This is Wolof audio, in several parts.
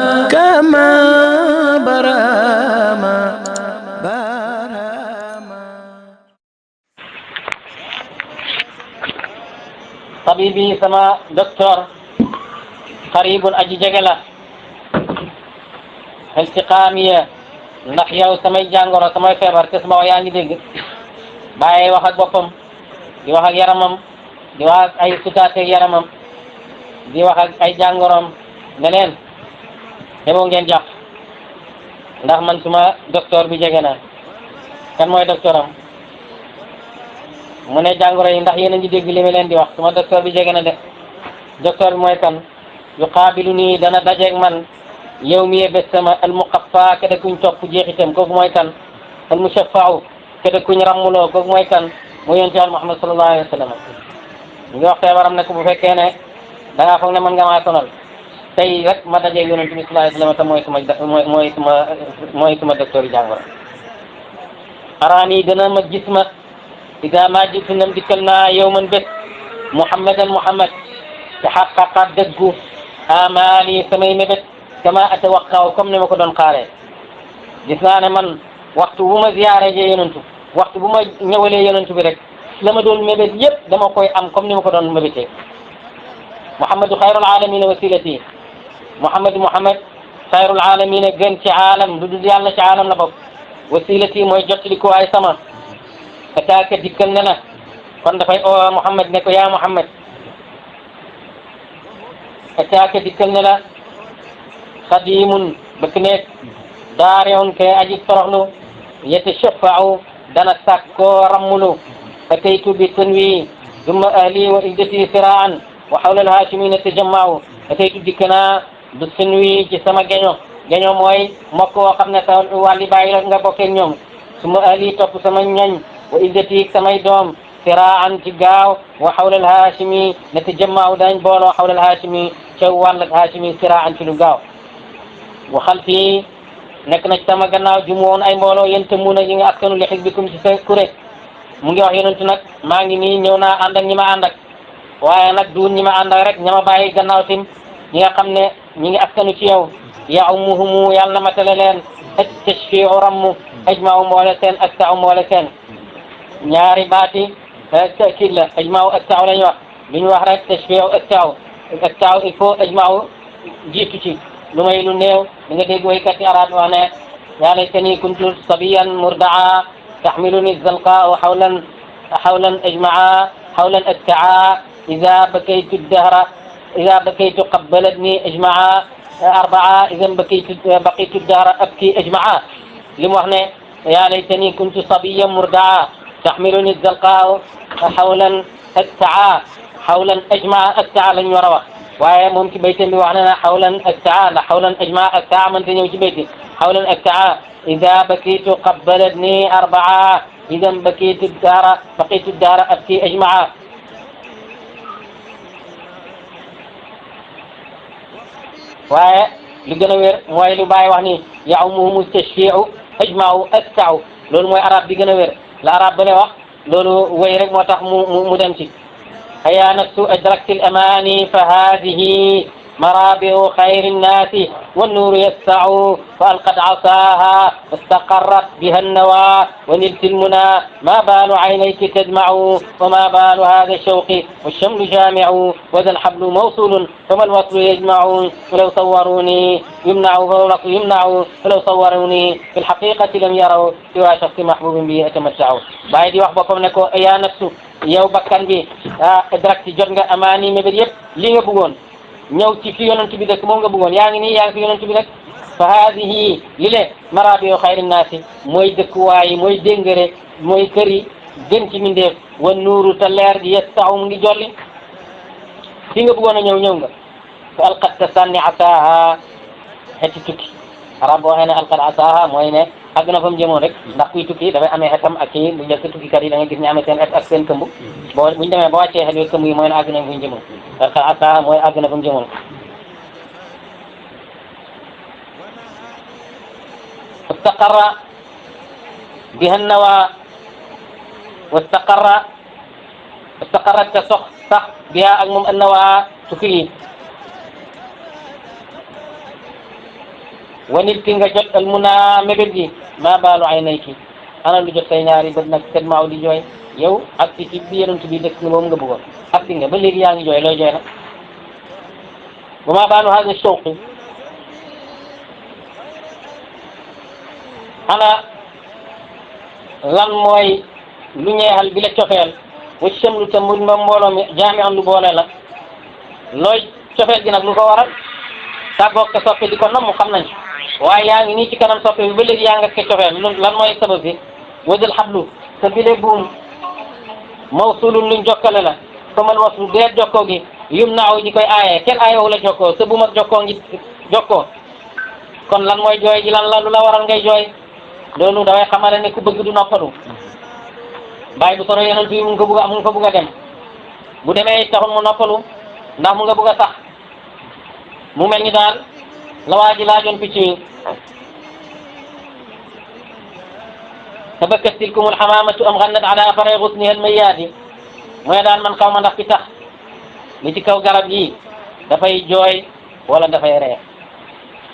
كما برهما برهما طبيبي سما دكتور قريب aji jege la iltiqaamiya ndax yow samay jàngoro samay feebar te sama wax yaa ngi dégg bàyyi wax ak boppam di wax ak yaramam di wax ak ay sutaateeg yaramam di wax ak ay jàngoroom ne leen demoo ngeen jàpp ndax man suma docteur bi jege na kan mooy docteur am mu ne jàngoro yi ndax yéen a ngi dégg li ma leen di wax suma docteur bi jege na de docteur bi mooy kan yuqaabilu nii dana dajeeg man yow mi bés sama almuqaffa kada kuñ topp jeexitam kooku mooy kan almushaffau kada kuñ rammuloo kooku mooy kan mooy yonent Yàlla Muhammad sallallahu alayhi wa sallam ñu ngi wax feebaram ne ko bu fekkee ne da ngaa foog ne mën nga maa sonal tey rek ma dajeeg yonent bi sallallahu alayhi wa sallam te mooy suma docteur yi jàngoro araani dana ma gis ma ida ma jitu nam dikkal naa yow man bés muhammadan muhammad taxaqaqa dëggu amaali samay mébét kama atawaqaw comme ni ma ko doon xaaree gis naa ne man waxtu bu ma ziyaare jee yonentu waxtu bu ma ñëwalee yonentu bi rek la ma doon mébét yëpp dama koy am comme ni ma ko doon mébétee muhammadu xayrul alamina wasilati muhammad xayrul alamina gën ci aalam lu dul yàlla ci aalam la bokk wasilati mooy jottali ko ay sama ataaka dikkal ne na kon dafay o muhammad ne ko yaa muhammad ataaka dikkal ne la xadimun bëkk nekk daareun kay aji toroxlu yatashafau dana sàkkoo rammulu ataytu bi tanwi dumma ahli wa iddati siraan wa hawla alhashimina tajammau ataytu dikkanaa du tanwi ci sama geño mooy mbokk woo xam ne sa wàlli bàyyi la nga bokkee ñoom summa ahli topp sama ñoñ wa iddati samay doom siraan ci gaaw wa hawla alhashimi natajammau dañ booloo hawla alhashimi ca wàll hashimi siraan ci lu gaaw waxal fii nekk na ci sama gannaaw ju mu woon ay mbooloo yéen te mun a yi nga askanu li xisbikum ci sa kuré mu ngi wax yonentu nag maa ngi nii ñëw naa ànd ak ñi ma ànd ak waaye nag duun ñi ma ànd ak rek ña ma bàyyi gannaaw tim ñi nga xam ne ñi ngi askanu ci yow yaumuhumu yàlla na matale leen ak tashfiu rammu ajmaaw mboole seen ak taaw mboole seen ñaari baati kii la ajmaaw ak taaw la ñu wax lu ñu wax rek tashfiu ak taaw il faut ajmaaw jiitu ci lu may lu néew da nga dégg waykat yi arab wax ne yaa laytani kuntu sabiyan murdaa taxmiluni zalqaa xawlan ajmaa xawlan attaa ida bakaytu qabbalatni ajmaa arbaa ida baqitu dahra abki ajmaa li mu wax ne yaa laytani kuntu sabiyan murdaa taxmiluni zalqaa xawlan attaa xawlan ajmaa attaa lañ war a wax waaye moom ci baytam bi wax na ne xawlan aktaa ndax xawlan ajmaa aktaa mënta ñëw ci bayti xawlan aktaa ida bakitu qabbalatni arbaa ida bakitu daara abki ajmaa waaye li gën a wér mooy lu bàyyi wax ni yaumuhumu tashfiu ajmau aktau loolu mooy arab bi gën a wér la arab ba ne wax loolu wéy rek moo tax mu dem ci هيا نفس أدركت الأماني فهذه مرابع خير الناس والنور يسع فألقت عصاها واستقرت بها النوى ونلت المنى ما بال عينيك تدمع وما بال هذا الشوق والشمل جامع وذا الحبل موصول فما الوصل يجمع ولو صوروني يمنع فالوصل يمنع ولو صوروني في الحقيقة لم يروا سوى شخص محبوب به أتمتع بعد وحبكم نكو يا نفس yow bakkan bi direct jot nga amaani mébét yëpp li nga bëggoon ñëw ci fi yonent bi dëkk moom nga bëggoon yaa ngi nii yaa ngi fi yonent bi rek fa haadihi li le marabiu xayri naasi mooy dëkkuwaay mooy déngëre mooy kër yi gën ci mindeef wa nuuru te leer gi yestaxu mu ngi jolli fi nga bëggoon a ñëw nga fa alqat ta sànni asaaha xetti tukki arab waxee ne alqat asaaha mooy ne àgg na fa mu jëmoon rek ndax kuy tukki dafay amee xetam ak kii bu njëkk tukkikat yi da nga gis ñu amee seen xet ak seen këmb buñ demee ba wàccee xet yooyu këmb yi mooy ne àgg na fu ñu jëmoon asa mooy àgg na fa mu jëmoon wastaqarra biha nawa wastaqarrat te sax biha ak moom annawa tukki yi wanit ki nga jot al muna mébét gi maa baalu ay nay ki ana lu jot say ñaari bët nag seen maaw di jooy yow ak ci bi yonent bi dëkk nga moom nga bëggoon ak nga ba léegi yaa ngi jooy looy jooy nag wa maa baalu hada shawqi ana lan mooy lu ñeexal bi la cofeel wa chamlu ta mu mbooloo mi jaami an lu boole la looy cofeel gi nag lu ko waral tàggoog te soppe di ko namm xam nañ waaye yaa ngi nii ci kanam soppe bi ba léegi yaa nga ke cofeel lan mooy sabab bi wadal xablu te bile buum mawsulun luñ jokkale la famal waslu deet jokkoo gi yum naaw ñi koy aaye kenn aayewu la jokkoo sa buum ak jokkoo ngi jokkoo kon lan mooy jooy ji lan la lu la waral ngay jooy loolu dafay xamale ne ku bëgg du noppalu bàyyi bu soro yonent bi mu ngi ko bugg a dem bu demee taxul mu noppalu ndax mu nga bugg a sax mu mel ni daal la waa ji laajoon picc mi tabakkat tilkumul xamaamatu am xannat ala faray xusniha almayyaati mooy daal man xaw ma ndax ki tax li ci kaw garab yi dafay jooy wala dafay ree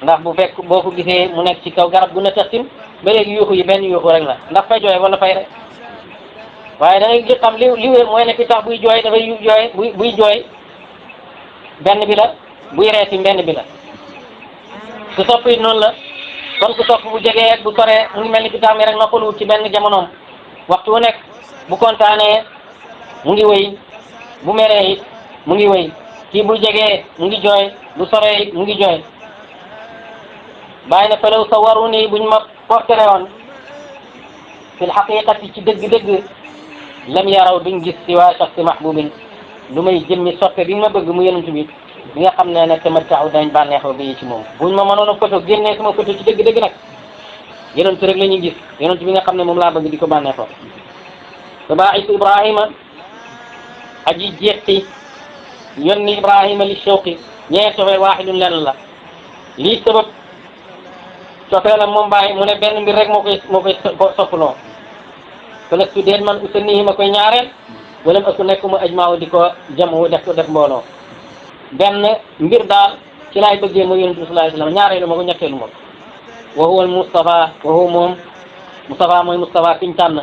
ndax bu fekk boo ko gisee mu nekk ci kaw garab gu ne taxtim ba léegi yuuxu yi benn yuuxu rek la ndax fay jooy wala fay ree waaye da ngay gis xam li wér mooy ne ki tax buy jooy dafay jooy buy jooy benn bi la buy reeti benn bi la su sopp it noonu la kon ku sopp bu jegee bu soree mu ngi mel ni ki tax mi rek noppaluwut ci benn jamonoom waxtu wu nekk bu kontaanee mu ngi wéy bu meree it mu ngi wéy kii bu jegee mu ngi jooy bu soree it mu ngi jooy bàyyi na falaw sa waru nii buñ ma portere woon fil xaqiqati ci dëgg-dëgg lam yaraw duñ gis si waa shaxsi mahbubin lu may jëmmi soppe bi ma bëgg mu yonent bi nga xam ne nag tamattaaw dañ bànneexoo bi ci moom buñ ma mënoon a photo génnee sama photo ci dëgg-dëgg nag yonent rek la ñuy gis yonent bi nga xam ne moom laa bëgg di ko bànneexoo tabaa'isu Ibrahima aji jeexi yónni Ibrahima li shawqi ñeer cofeel waaxidun lenn la lii sabab cofeelam moom bàyyi mu ne benn mbir rek moo koy soppaloo falastu déet man usannihi ma koy ñaareel wala mu ëpp nekkuma ajmaaw di ko jamu def mbooloo benn mbir daal ci laay bëggee mooy yonent bi sallallahu alayhi wa sallam ñaareelu ma ko ñetteelu ma ko wa huwa al Mustafa wa huwa moom Mustafa mooy Mustafa kiñ tànn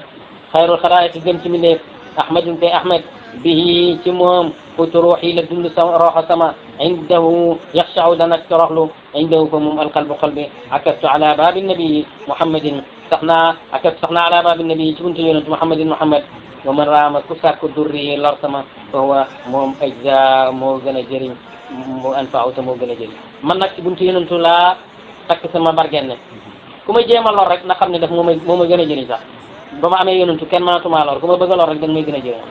xayrul xalaaiqi gën ci mbindeef ahmadun te ahmad bihi ci moom futu ruuxi la dund sama rooxa sama indahu yaxshau danak toroxlu indahu fa moom alqalbu qalbi akattu ala baabi nabii muhammadin akattu sax naa ala baabi nabii ci buntu yonent muhammadin muhammad wa man raama ku sàkku durri lor sama fa huwa moom ajza moo gën a jëriñ mu anfa'u te moo gën a jëriñ man nag ci buntu yonentu laa takk sama bargenne ku ma jéem a lor rek na xam ne daf moo ma gën a jëriñ sax ba ma amee yonentu kenn mënatuma lor ku ma bëgg a lor rek da nga may gën a jëriñ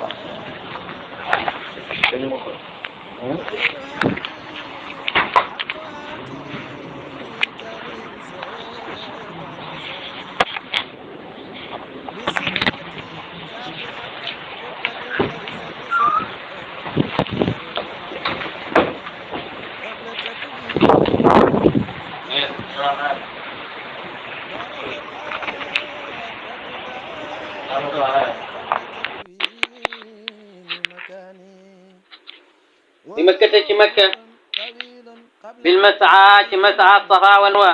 bi makkate ci makka bil masaa ci masaa safa wal marwa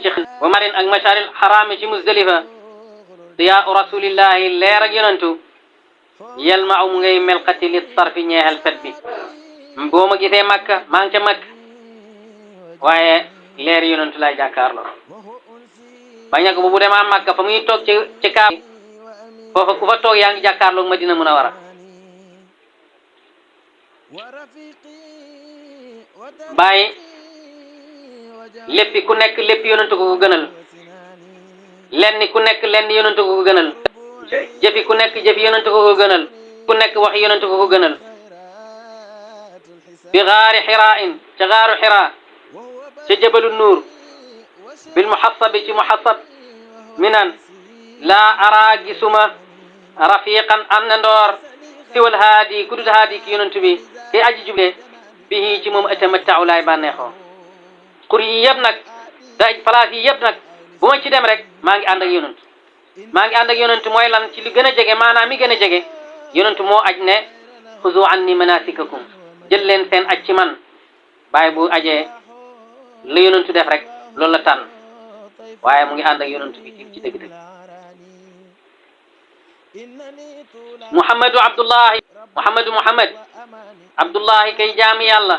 ci wa marin ak masharil haram ci muzdalifa diyaa rasulillahi leer ak yonantu yalma'u mu ngay melqati li sarfi ñeexal fet bi boo ma gisee makka maa ngi ca makka waaye leer yonantu lay jàkkaarloo bañ a ko bu demaa makka fa muy toog ci kaab foofa ku fa toog yaa ngi jàkkaarloog Madina Munawara bàyyi léppi ku nekk léppi yonantu ko gënal lenni ku nekk lenn yonantu ko gënal jëfi ku nekk jëfi yonantu ko gënal ku nekk wax yonantu ko gënal bi gaari xiraa'in ca gaaru xiraa ca jabalu nuur bil muxasabi ci muxasab minan laa araa gisuma rafiqan àndandoor siwal haadi ku dul haadi ki yonantu bi te aji juble bihi ci moom atamatta'u laay bànneexoo xur yi yëpp nag place yi yëpp nag bu ma ci dem rek maa ngi ànd ak yonantu maa ngi ànd ak yonantu mooy lan ci li gën a jege maanaam mi gën a jege yonantu moo aj ne xuzu anni manasikakum jël leen seen aj ci man bàyyi bu ajee la yonantu def rek loolu la tànn waaye mu ngi ànd ak yonent bi ci dëgg-dëgg. Muhammad Abdullahi kay jaami yàlla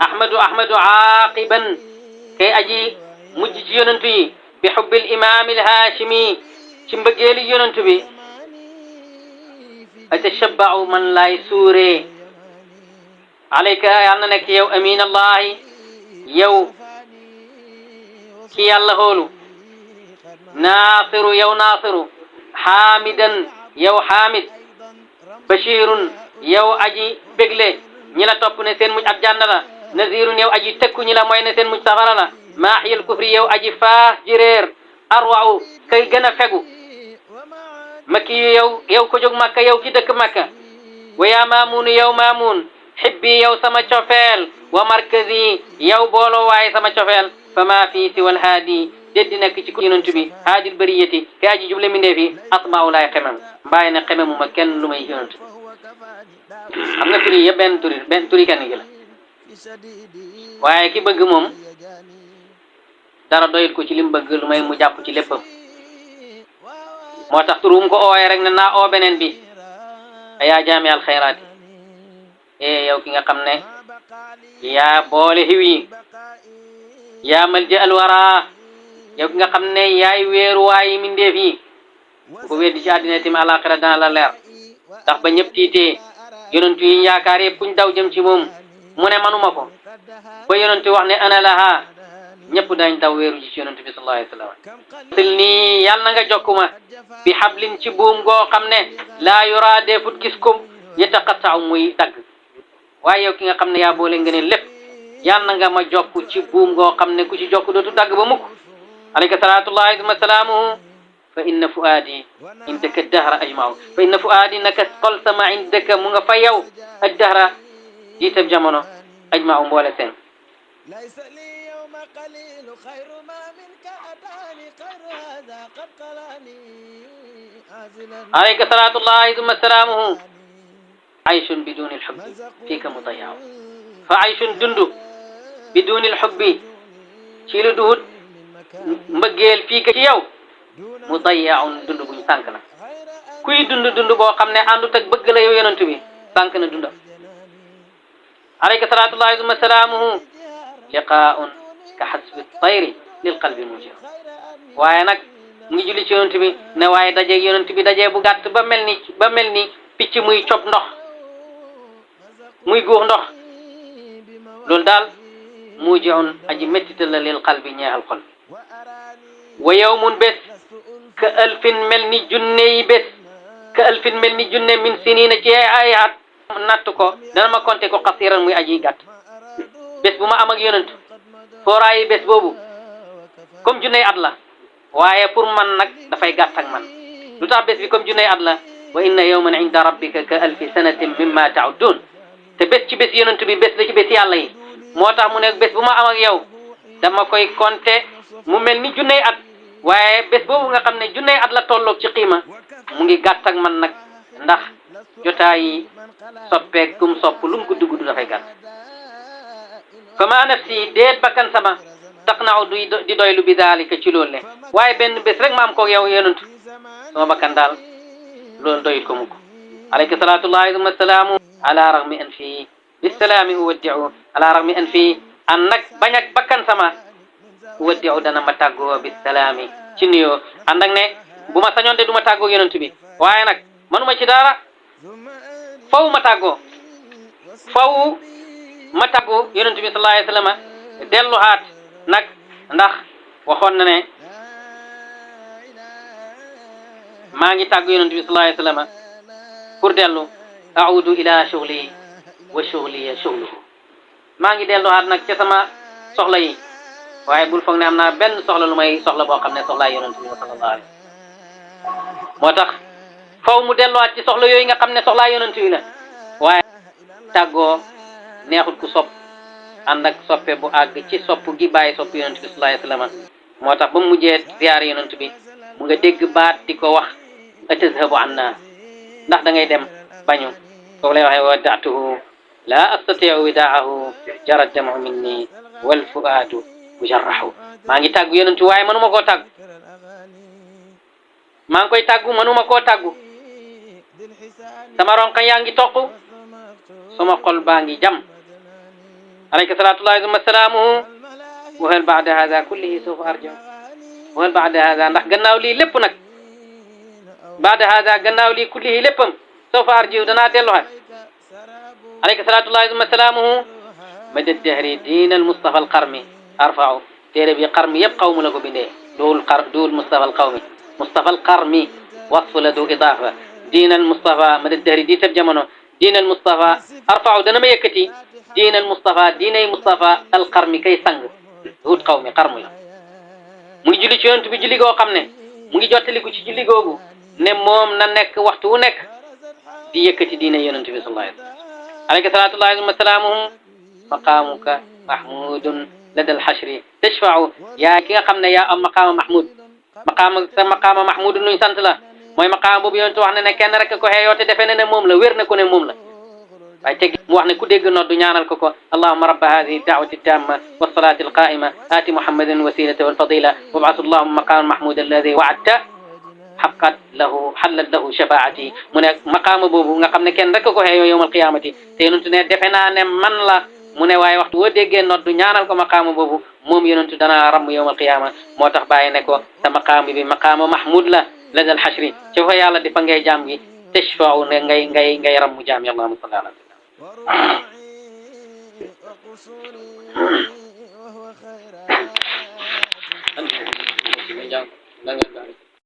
Ahmadu aaqiban kay aji mujj ci yonent yi bi xubbil imaam al-haashimi ci mbëggeeli yonent bi atashabba'u man lay suuree alayka yàlla na nekk yow amin allahi yow ki yàlla xoolu naasiru xaamidan yow xaamid bashirun yow aji bégle ñi la topp ne seen muj ab janna la nazirun yow aji tëkku ñi la mooy ne seen muj safara la maaxiyal kufri yow aji faas ji réer arwau kay gën a fegu makki yu yow ko jóg makka yow ki dëkk makka wa yaa maamuun yow maamuun xibbi yow sama cofeel wa markazi yow booloo waaye sama cofeel fa maa fii siwal haadi déddi nekk ci ku yonent bi haadil bariyati kay aji juble mindee fi asmaaw laay xemem mbaay ne xememu ma kenn lu may yonent xam nga turi yëpp benn turi kenn gi la waaye ki bëgg moom dara doyit ko ci lim bëgg lu may mu jàpp ci léppam moo tax turum ko ooye rek ne naa oo beneen bi yaa jaami al xayraati yow ki nga xam ne yaa boole xiw yi yaa malja al wara yow ki nga xam ne yaay weeruwaayi mindeef yi ko weddi ci àddina tim alaxira dana la leer ndax ba ñëpp tiitee yonentu yi yaakaar yëpp kuñ daw jëm ci moom mu ne manuma ko ba yonentu wax ne ana laha ñëpp dañ daw weeru ji ci yonentu bi sallallahu alayhi wa sallam sil nii yàlla na nga jokkuma bi xablin ci buum goo xam ne laa yura defut gis ko yataqatta'u muy dagg waaye yow ki nga xam ne yaa boole nga ne lépp yàlla na nga ma jokk ci buum goo xam ne ku ci jokk dootu dagg ba mukk alayka salatullahi wa salaamuhu fa inna fuaadi indaka dahra ajma'u fa inna fuaadi naka xol sama indaka mu nga fa yow ak dahra jiitab jamono ajma'u mboole seen alayka salatullahi wa salaamuhu ayshun biduni alhubbi fika mudayyaw fa ayshun dundu biduni alhubbi ci lu duhut mbëggeel fii ka ci yow mudayyaun dund buñ sànk na kuy dund boo xam ne àndut ak bëgg la yow yonent bi sànk na dundam alayka salatullahi wa salaamuhu liqaa'un ka hasbi tayri lil qalbi mujir waaye nag mu ngi julli ci yonent bi ne waaye dajeeg yonent bi dajee bu gàtt ba mel ni picc muy cob ndox muy guux ndox loolu daal mujiun aji méttita la lil qalbi ñeexal xol wa yawmun bés ka alfin mel ni junne yi bés ka alfin mel ni junne min sinina ci ay at natt ko dana ma compter ko xasiran muy aji gàtt bés bu ma am ak yonent fooraayi bés boobu comme junney at la waaye pour man nag dafay gàtt ak man lu tax bés bi comme junney at la wa inna yawman inda rabbika ka alfi sanatin mimma ta'uddun te bés ci bés yonent bi bés la ci bés yàlla yi moo tax mu ne bés bu ma am ak yow dama koy compter mu mel ni junney at waaye bés boobu nga xam ne junney at la tolloog ci xiima mu ngi gàtt ak man nag ndax jotaay yi soppeek kum sopp lu mu gudd dafay gàtt fa ma nafsi déet bakkan sama taqna'u di doylu bi daalika ci loolu le waaye benn bés rek ma am ko yow yonent sama bakkan daal loolu doyut ko mukk alayka salatullahi wa salaamu ala raghmi an fii bisalaami uwaddi'u ala raghmi an fii an nag bañ ak bakkan sama uwaddi'u dana ma tàggoo bisalaami ci nuyoo ànd ak ne bu ma sañoon de du ma tàggoo yonent bi waaye nag manuma ci dara faw ma tàggoo yonent bi sallallahu alayhi wa sallam delluwaat nag ndax waxoon na ne maa ngi tàggu yonent bi sallallahu alayhi wa sallam pour dellu a'udu ila shughli wa shughli shughluhu maa ngi delluwaat nag ca sama soxla yi waaye bul foog ne am naa benn soxla lu may soxla boo xam ne soxlaa yonent bi sallallahu alayhi moo tax faw mu delluwaat ci soxla yooyu nga xam ne soxlaa yonent bi la waaye tàggoo neexut ku sopp ànd ak soppe bu àgg ci sopp gi bàyyi sopp yonent bi sallallahu alayhi wasallam moo tax ba mu mujjee ziyaar yonent bi mu nga dégg baat di ko wax atazhabu anna ndax da ngay dem bañu kooku lay waxee wada'tuhu la astati'u wida'ahu jara damu minni wal fu'adu mujarrahu maa ngi tàggu yonentu waaye mënuma koo tàggu maa ngi koy tàggu mënuma koo tàggu sama ronka yaa ngi toq sama xol baa ngi jam alayka salaatullahi wa salaamuhu wa hal ba'da hada kullihi sawfa arja wa hal ba'da hada ndax gannaaw lii lépp nag ba'da hada gannaaw lii kullihi léppam sawfa arji danaa delluwaat alayka salaatullahi wa salaamuhu madad dahri diin al Mustafa al qarmi arfa'u téere bi qarmi yëpp xaw mu la ko bindee duul Mustafa al qawmi Mustafa al qarmi wasfu la du idaafa diin al Mustafa madad dahri di tab jamono diin al Mustafa arfa'u dana ma yëkkati diin al Mustafa diinay Mustafa al qarmi kay sang duut qawmi qarmu la mu ngi julli ci yonent bi julli goo xam ne mu ngi jottaliku ci julli googu ne moom na nekk waxtu wu nekk di yëkkati diine yonent bi sallallahu alayhi wa sallam alayka salaatullahi wa salaamuhu maqaamuka mahmudun lada alxashri tashfau yaa ki nga xam ne yaa am maqaama mahmud maqaama mahmud nuñ sant la mooy maqaama boobu yonent wax ne ne kenn rek ko xeeyoo te defe ne moom la wér na ko ne moom la waaye teg mu wax ne ku dégg noddu ñaanal ko ko allahumma rabba hadihi da'wati tamma wassalati alqa'ima ati muhammadan wasilata walfadila wab'ath allahumma maqaama mahmud alladi wa'adta xaqat lahu xallat lahu shafaati mu ne maqaama boobu nga xam ne kenn rek ko xeeyoo yowmal qiyamati te yonentu ne defe naa ne man la mu ne waaye waxtu woo déggee noddu ñaanal ko maqaama boobu moom yonentu dana ramm yowmal qiyama moo tax bàyyi ne ko sa maqaama bi maqaama mahmud la ladal xashri ci fa yàlla di fa ngay jaam gi tashfa'u ne ngay ramm jaam yi allahumma salli ala sallam